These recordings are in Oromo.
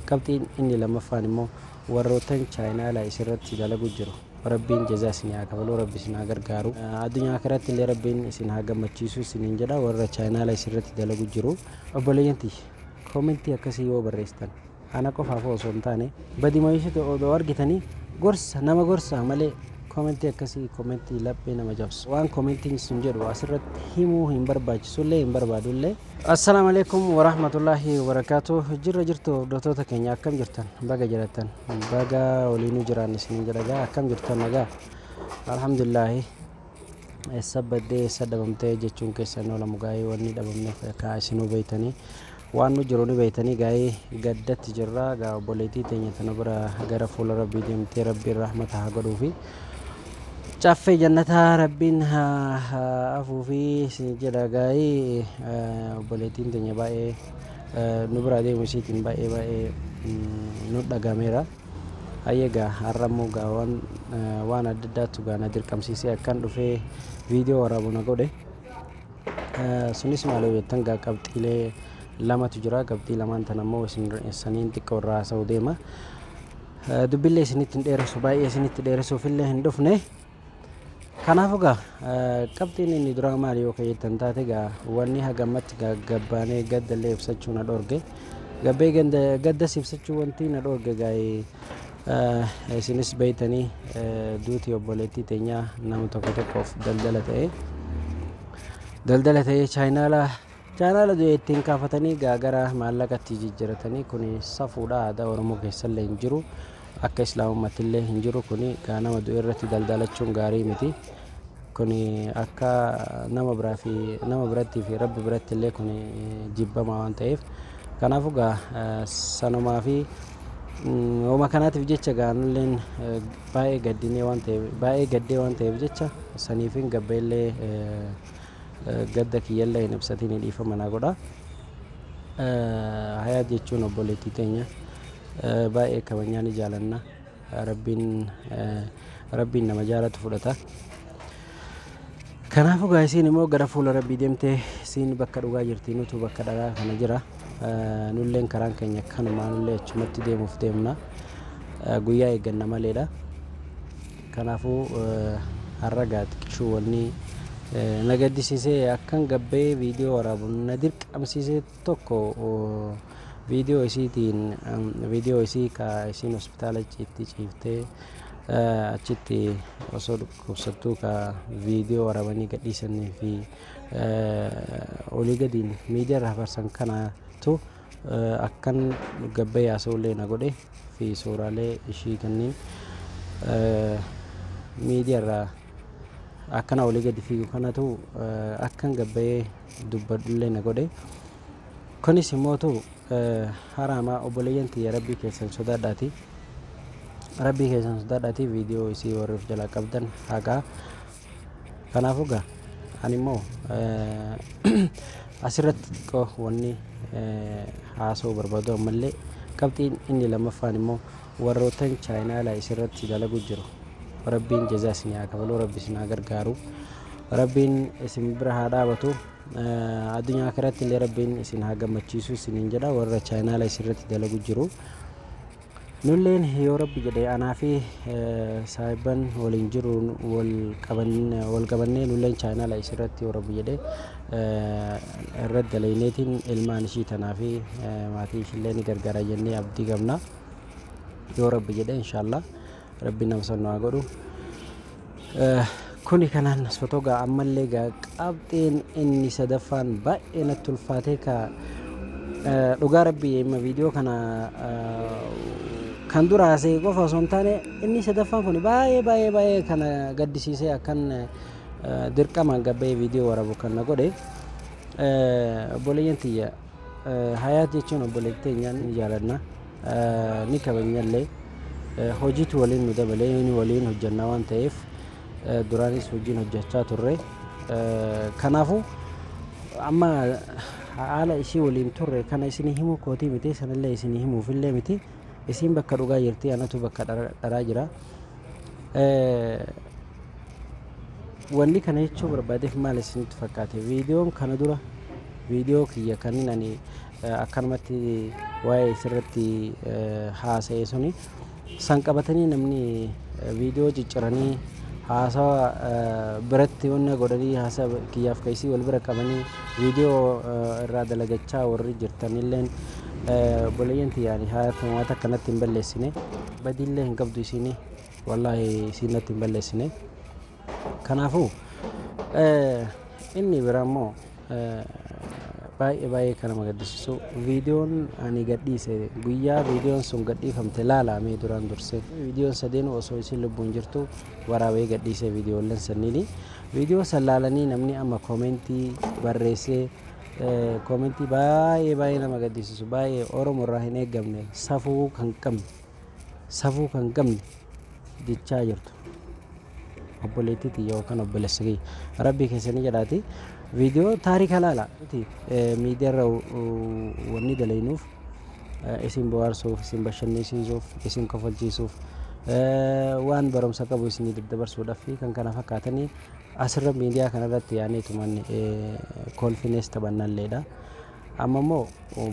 Qabxiin inni lammaffaan immoo warroottan chaayinaalaa isirratti dalagu jiru. Rabbiin jazaa isin haa kafalu, Rabbi isin haa gargaaru. Addunyaa akhiratti illee Rabbiin isin haa gammachiisu isiniin jedha warra chaayinaalaa isirratti dalagu jiru. Obboleeyyan tiyya, koomentii akkasii yoo barreessitan ana qofaaf osoo hin taane badima isitu odoo argitanii gorsa nama gorsaa malee koomentii akkasii koomentii laphee nama cabsu. Waan koomentiin sun jedhu asirratti himuu hin barbaachisullee hin barbaadullee. Assalaamu alaikum warahmatullaahi wabarakaatuh. Jirra jirtu hordoftoota keenya, akkam jirtan? Baga jiraattan, baga waliinuu jiraan isiniin jedha. Gaa akkam jirtan? Nagaa, alhamdulillaahi. Eessa baddee, eessa dhabamtee jechuun keessan oolamu. Gaa'ee wanni dhabamneef akka isinuu beeytanii, waan nu jiru ni beeytanii. Gaa'ee gaddatti jirra. Gaa obboleettii teenya tana bira gara fuula Rabbii deemtee, Rabbiin rahmata haa godhuufi, caffee jannataa Rabbiin haa afuufi isin jedha. Gaa'ee obboleettiin teenya baay'ee nu biraa deemu isiitiin baay'ee baay'ee nu dhagameera. Hayyee, gaa har'a immoo gaa waan adda addaatu gaa na dirqamsiisee akkan dhufee viidiyoo waraabu na godhe. Sunis maal yoo jettan, gaa qabxiilee lamatu jira. Qabxii lamaan tan ammoo isin saniin xiqqoo irraa haasa'uu deema. Dubbillee isinitti hin dheeressu, baay'ee isinitti dheeressuufillee hin dhufne. Kanaafuu gaa qabxiin inni duraa maali yoo jettan taate, gaa wanni hagammatti gaa gabbaanee gaddallee ibsachuu na dhorge. Gabbee gaddas ibsachuu wanti na dhorge, gaa isinis beeytanii, duuti obboleettii teenyaa nama tokko tokkoof daldala ta'e. Daldala ta'ee chaayinaala du'e ittiin kaafatanii gaa gara maallaqatti jijjiiratanii. Kun safuudha, aadaa Oromoo keessallee hin jiru. Akka Islaamummaatti illee hin jiru. Kuni gaa nama du'e irratti daldalachuun gaarii miti. Kuni akka nama biraa fi nama biratti fi Rabbi biratti illee kuni jibbamaa waan ta'eef. Kanaafuu gaa sanumaa fi hooma kanaatiif jecha gaa nulleen baay'ee gaddinee waan ta'eef, baay'ee gaddee waan ta'eef jecha saniifin gabbeellee gadda kiyyallee hin ibsatiin, dhiifama naa godha. Hayaat jechuun obboleettii teenya baay'ee kabajnaa ni jaalanna. Rabbiin nama jaalatu fudhata. Kanaafuu gaa isiin immoo gara fuula Rabbii deemtee, isiin bakka dhugaa jirti, nutu bakka dharaa kana jira. Nulleen karaan keenya kanumaa, nullee achumatti deemuuf deemna. Guyyaa eegganna maleedha. Kanaafuu har'a gaa xiqqishuu wanni na gaddisiisee akkan gabbee viidiyoo waraabu na dirqamsiisee tokko viidiyoo isiitiin, viidiyoo isii ka isiin hospitaala itti ciiftee achitti osoo dhukkubsattuu ka viidiyoo waraabanii gadhiisanii fi olii gadiin miidiyaa irraa farsan kanatu akkan gabbee haasa'ullee na godhe fi suuraalee ishii kanneen miidiyaa irraa akkana olii gadi fiigu kanatu akkan gabbee dubbadhullee na godhe. Kunis immootu haraama. Obboleeyyan tiyya, Rabbii keessan sodaadhaati. Rabbii keessan sodaadhaati, viidiyoo isii warri of jalaa qabdan haqaa. Kanaafuu gaa ani immoo asirratti xiqqoo wanni haasa'uu barbaadu ammallee qabxiin inni lammaffaan immoo warroottan chaayinaalaa isirratti dalagu jiru. Rabbiin jazaa isin haa kafalu, Rabbi isin haa gargaaru. Rabbiin isin bira haa dhaabatu. Addunyaa akhiratti illee Rabbiin isin haa gammachiisu isiniin jedha warra chaayinaala isirratti dalagu jiru. Nulleen yoo Rabbi jedhe anaa fi saahibban waliin jiru wal qabannee nulleen chaayinaala isirratti yoo Rabbi jedhe irratti dalayneetiin ilmaan ishii tanaa fi maatii ishillee ni gargaara jennee abdii qabna. Yoo Rabbi jedhe, inshaallah, Rabbi nama san haa godhu. Kuni kanaan sotoo gaa ammallee gaa qabxiin inni sadaffaan baay'ee natti ulfaatee ka dhugaa Rabbi imma viidiyoo kana kan dura haasa'e qofa osoo hin taane, inni sadaffaan kun baay'ee baay'ee baay'ee kana gaddisiisee akkan dirqamaan gabbee viidiyoo warabu kan na godhe. Obboleeyyan tiyya, Hayaat jechuun obboleettii teenyaan ni jaalanna, ni kabajnallee. Hojiitu waliin nu dabalee ni waliin hojjannaa waan ta'eef, duraanis hojiin hojjechaa turre. Kanaafuu amma haala ishii waliin turre kana isinii himuu kootii miti, sanallee isinii himuufillee miti. Isiin bakka dhugaa jirti, anatu bakka dharaa jira. Wanni kana jechuu barbaadeef maal isinitti fakkaate? Viidiyoon kana dura viidiyoo kiyya kanin ani Akkanumatti waa'ee isirratti haasa'e suni san qabatanii namni viidiyoo cicciranii haasawa biratti wanna godhanii, haasawa kiyyaaf kaisii wal bira qabanii viidiyoo irraa dalagachaa warri jirtanilleen, obboleeyyan tiyyaani haatuma akkanatti hin balleessine, badiillee hin qabdu isiini, wallaahi isiin natti hin balleessine. Kanaafuu inni bira immoo baay'ee baay'ee kan nama gaddisiisu, viidiyoon ani gadhiise guyyaa viidiyoon sun gadhiifamte laalamee duraan dursee viidiyoon sadeen osoo isin lubbuun jirtu waraabee gadhiise. Viidiyoolleen sanniini viidiyoo san laalanii namni amma koomentii barreessee, koomentii baay'ee baay'ee nama gaddisiisu, baay'ee Oromoo irraa hin eeggamne, safuu kan qabne, safuu kan qabne jechaa jirtu. Obboleettii tiyya yookaan obboleessa kiyya, rabbii keessanii jedhaati viidiyoo taarika laala. Miidiyaarra wanni dalaynuuf isin bohaarsuuf, isin bashannansiisuuf, isin kofalchiisuuf, waan barumsa qabu isinii daddabarsuudhaaf fi kan kana fakkaatanii asirra miidiyaa kanarratti yaaneetuman kolfines taphannalleedha. Amma immoo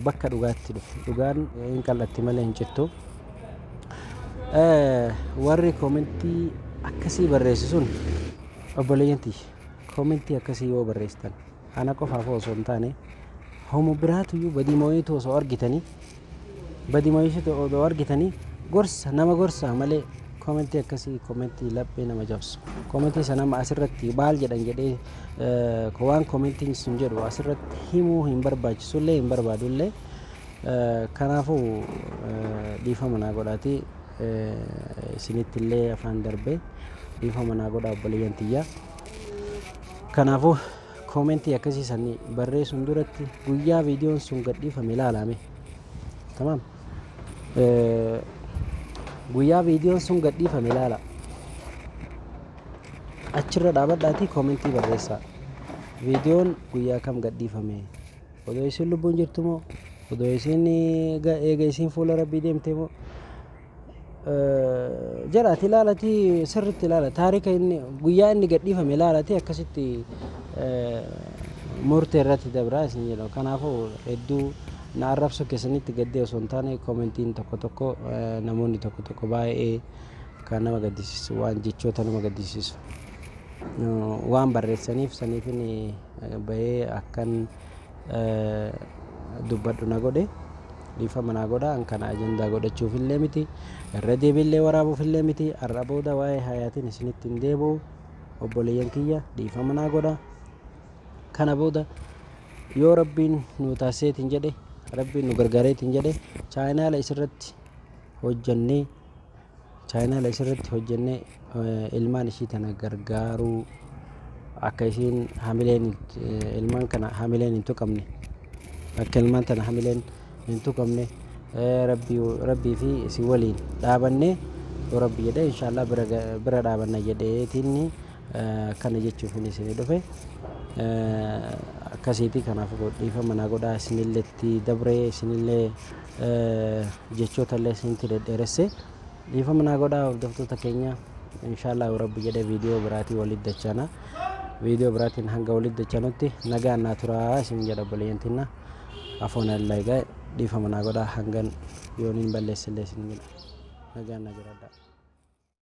bakka dhugaatti dhufe, dhugaan hin qal'atti malee hin cittu. Warri koomentii akkasii barreessu sun, obboleeyyan tiyya, koomentii akkasii yoo barreessitan ana qofaaf osoo hin taane homo biraatuyyuu badii mooyitu osoo argitanii, badii mooyitu osoo argitanii gorsa nama gorsaa malee koomentii akkasii, koomentii laphee nama cabsu, koomentii sana amma asirratti maal jedhan jedhee waan koomentiin sun jedhu asirratti himuu hin barbaachisullee hin barbaadullee. Kanaafuu dhiifama naa godhaati, isinitti illee afaan darbee dhiifama naa godhaa, obboleeyyan tiyyaa. Kanaafuu koomentii akkasii sanii barreessuun duratti guyyaa viidiyoon sun gadhiifame ilaalame. Tamaam. Guyyaa viidiyoon sun gadhiifame ilaala. Achirra dhaabadhaatii koomentii barreessaa. Viidiyoon guyyaa kam gadhiifame? Odoo isin lubbuun jirtu moo? Odoo isin eega isin fuula rabbii deemte moo? Jedhaati ilaalatii, sirriitti ilaala. Taarika inni guyyaa inni gadhiifame ilaalatii akkasitti murtee irratti dabraa isin jedha. Kanaafuu hedduu na arrabsuu keessanitti gaddee osoo hin taane, koomentiin tokko tokko, namoonni tokko tokko baay'ee kan nama gaddisiisu, waan jechoota nama gaddisiisu waan barreessaniif saniifin bahee akkan dubbadhu na godhe. Dhiifama naa godha. An kana ajandaa godhachuuf illee miti, irra deebiillee waraabuuf illee miti. Har'a booda waa'ee hayaatiin isinitti hin deebi'u, obboleeyyan kiyya, dhiifama naa godha. Kana booda yoo rabbiin nu taasiseetiin jedhe, rabbiin nu gargaareetiin jedhe, chaayinaala isirratti hojjannee, chaayinaala isirratti hojjannee ilmaan ishii tana gargaaruu, akka isiin hamileen ilmaan kana hamileen hin tuqamne, akka ilmaan tana hamileen hin tuqamne, rabbii fi isin waliin dhaabannee, yoo rabbi jedhe inshaallah bira dhaabanna jedheetiin kana jechuuf isinii dhufe akkasiiti. Kanaaf dhiifama naa godhaa, isinilleetti dabree isinillee jechoota illee isinitti dhedheeresse, dhiifama naa godhaa, hordoftoota keenya. Inshaallah yoo rabbi jedhe viidiyoo biraatiin walitti dachana. Viidiyoo biraatiin hanga walitti dachanutti nagaan naa turaa isin jedha, obboleeyyan tinna. Afoon allaa egaa dhiifama naa godhaa hangan yoon hin balleessillee isin jedha. Nagaan naa jiraadhaa.